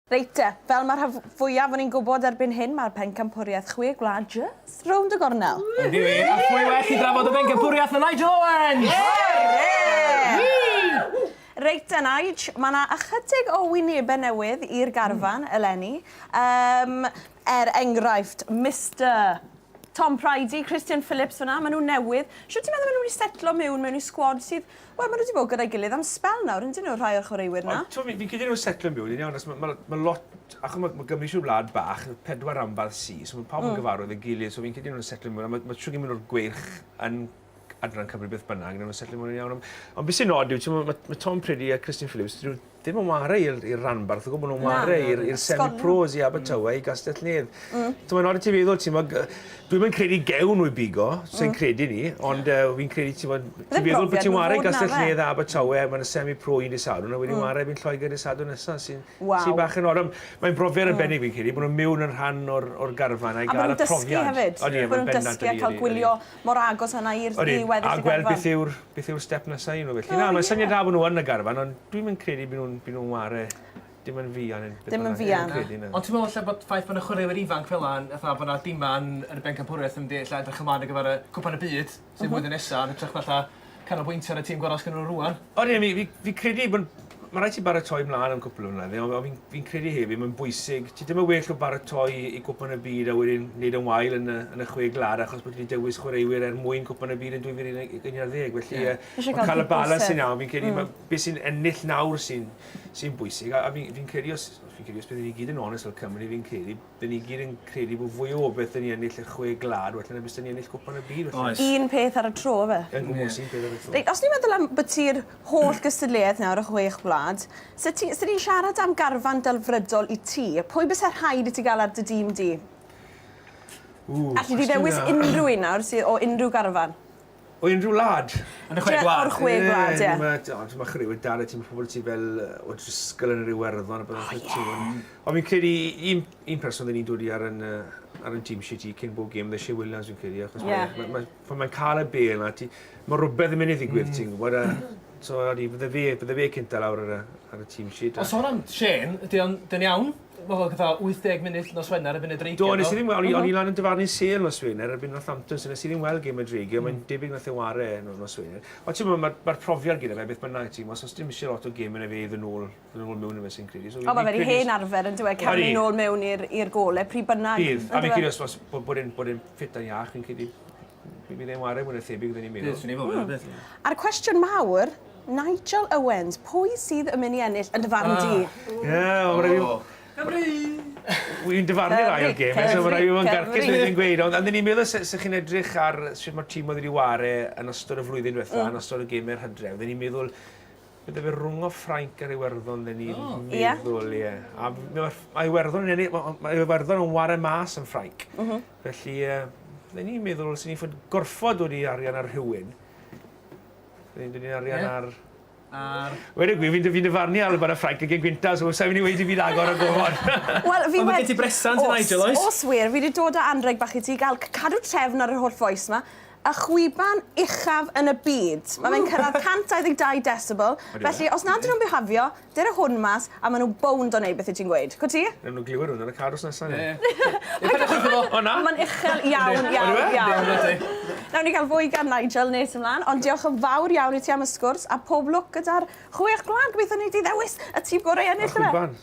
Reit te, fel mae'r rhan fwyaf o'n ni'n gwybod erbyn hyn, mae'r pencampwriaeth chwe gwlad jyst rownd y gornel. Yndi wir, a phwy well i drafod y bencampwriaeth na Nigel Owens! Reit te, Nige, mae 'na ychydig o wynebau newydd i'r garfan eleni. Um, er enghraifft, Mister Tom Prydie, Kristian Phillips fan'na, maen nhw'n newydd. Shwt ti'n meddwl maen nhw wedi setlo mewn mewn i sgwad sydd, wel, maen nhw wedi bod gyda'i gilydd am sbel nawr, yndyn nhw, rhai o'r chwaraewyr 'na? Ond t'mo' fi'n credu nhw'n setlo mewn yn iawn achos ma' ma' ma' lot achos ma' ma' Gymru siwr wlad bach, pedwar ranbarth sy, so ma' pawb yn gyfarwydd â'i gilydd, so fi'n credu nhw'n setlo mewn a ma' ma' shwd gymaint o'r Gweilch yn adran Cymru beth bynnag, nawn nhw setlo mewn yn iawn. Ond ond beth sy'n od yw t'mo' ma' ma' Tom Prydie a Kristian Phillips 'dyn nhw ddim yn ware i'r i'r ranbarth o gwbwl, ma' nw'n ware i'r i'r semi-pros i Abertawe i Gastell Nedd. So mae'n od i ti feddwl t'mod dwi'm yn credu gewn nhw i bigo, sai'n credu 'ny, ond yy fi'n credu t'mod ti'n feddwl bod ti'n ware i Gastell Nedd a Abertawe ma' 'na semi-pro un dydd Sadwrn a wedyn ware erbyn Lloegr dydd Sadwrn nesa sy'n sy'n bach yn od ond mae'n brofiad arbennig fi'n credu bo' nw'n miwn yn rhan o'r o'r garfan a i ga'l y profiad. A bo' nhw'n dysgu hefyd. Odi Bo' nhw'n dysgu a ca'l gwylio mor agos â 'na i'r i weddill y garfan. A gweld beth yw'r beth yw'r step nesa i nhw felly. Na, mae'n syniad da bod nhw yn y garfan, ond dwi'm yn credu by nhw'n by nhw'n ware dim yn fuan yn Dim yn fuan. Credu na. Ond ti'n meddwl ella bod ffaith bod 'na chwaraewyr ifanc fel 'a yn fatha bo' 'na dima yn yn y bencampwriaeth yn mynd i ella edrych ymlaen ar gyfer y Cwpan y Byd sydd flwyddyn nesa yn hytrach na ella canolbwyntio ar y tîm gora' sgynnon nhw rŵan. Odi, fi fi fi credu bod ma' raid ti baratoi mlan am cwpwl o flynydde on' on' fi'n fi'n credu hefyd ma'n bwysig ti ddim yn well o baratoi i Gwpan y Byd a wedyn neud yn wael yn y yn y chwe gwlad achos bod ti 'di dewis chwaraewyr er mwyn Cwpan y Byd yn 2011 felly yy ma' ca'l y balans yn iawn fi'n credu ma' be' sy'n ennill nawr sy'n sy'n bwysig a a fi'n fi'n credu os fi'n credu os byddwn ni gyd yn onest fel Cymru fi'n credu Dyn ni gyd yn credu bod fwy o obaith 'da ni ennill y chwe gwlad well na bysen ni ennill Cwpan y Byd felly. Oes. Un peth ar y tro yfe? Yn gwmws un peth ar y tro. Reit os ni'n meddwl am bytu'r holl gystadleuaeth nawr y chwech gwlad, se ti se ni'n siarad am garfan delfrydol i ti, pwy byse rhaid i ti gael ar dy dîm di? Ww, Alli di ddewis unrhyw un nawr sy o unrhyw garfan. O unrhyw wlad? Yn y chwe gwlad. O'r chwe gwlad, ie. Ie, ond ma' chwaraewyr da 'da ti, ma' pobl ti fel O'Driscoll yn yr Iwerddon a pethe oh, yeah. Ond fi'n credu un, un person dyn ni'n dod i ar yn, ar yn team sheet i cyn bob gêm, The Shea Williams fi'n credu, achos yeah. mae'n ma, ma, ma cael y bel na, ti, mae rhywbeth yn mynd i ddigwydd, mm. ti'n gwybod, a so odi, bydde fe, bydde fe cynta lawr ar y, ar y team sheet. O sôn am Shane, ydy o'n, dyn iawn? Mae fel fatha 80 munud nos Wener erbyn y Dreigiau. Do, nes i ddim weld, o'n i lan yn dyfarnu sêl nos Wener erbyn Northampton, so nes i ddim weld gêm y Dreigiau, mae'n debyg nath e ware nos Wener. Ond ti'n gwybod, mae'r ma profiad gyda fe beth bynnag, ti'n gwybod, so os dim eisiau lot o gêm yn e fe i ddod nôl, ddod nôl mewn i fe sy'n credu. So, o, mae fe'n hen arfer yn dywe, camu nôl mewn i'r gole, pryd bynnag. Bydd, a fi'n credu os, os bod, bod e'n bod ffit a'n iach, fi'n credu bydd e'n ware mwy na thebyg, dyn ni'n meddwl. Bydd, swn i'n meddwl, bydd. A'r cwestiwn mawr, Nigel Owens, pwy sydd yn mynd i ennill yn dy farn di? Ie, wel ma' rai' fi... Cymru! Wi'n dyfarnu'r ail gêm, so ma' rai' fi fod yn garcus beth fi'n gweud, ond ond o'n i'n meddwl se se chi'n edrych ar shwt ma'r timoedd wedi ware yn ystod y flwyddyn dwetha, yn ystod y geme'r Hydref, fydden i'n meddwl bydde fe rwng o Ffrainc a'r Iwerddon fydden i'n meddwl, ie. A ma' ma' Iwerddon yn ennill, ma' ma' Iwerddon yn ware mas yn Ffrainc. Felly yy fydden i'n meddwl os o'n i'n ffod gorffod dod i arian ar rhywun, Fi'n dod i'n arian yeah. ar... Ar... Weud y gwir, fi'n fi dyfarnu Alban a Ffrainc y gêm gynta, so sa'n mynd i weud i fi ragor o gofod. Wel, fi wedi... Ond gen ti bresant i Nigel, oes? Os wir, fi wedi dod â anreg bach i ti gael cadw trefn ar yr holl fois 'ma. Y chwiban uchaf yn y byd. Mae fe'n cyrraedd 122 decibel. Felly, os nad ydyn nhw'n bihafio, Dere hwn mas a ma' nhw bownd o neud beth wyt ti'n gweud. Co ti? Newn nhw glywed hwn yn y car wthnos nesa ne? Ie. O na? Ma'n uchel iawn iawn iawn. Nawn ni ga'l fwy gan Nigel nes ymlan ond diolch yn fawr iawn i ti am y sgwrs a pob lwc gyda'r chwech gwlad gobeithio nei di ddewis y tîm gore i ennill yfe? A chwiban.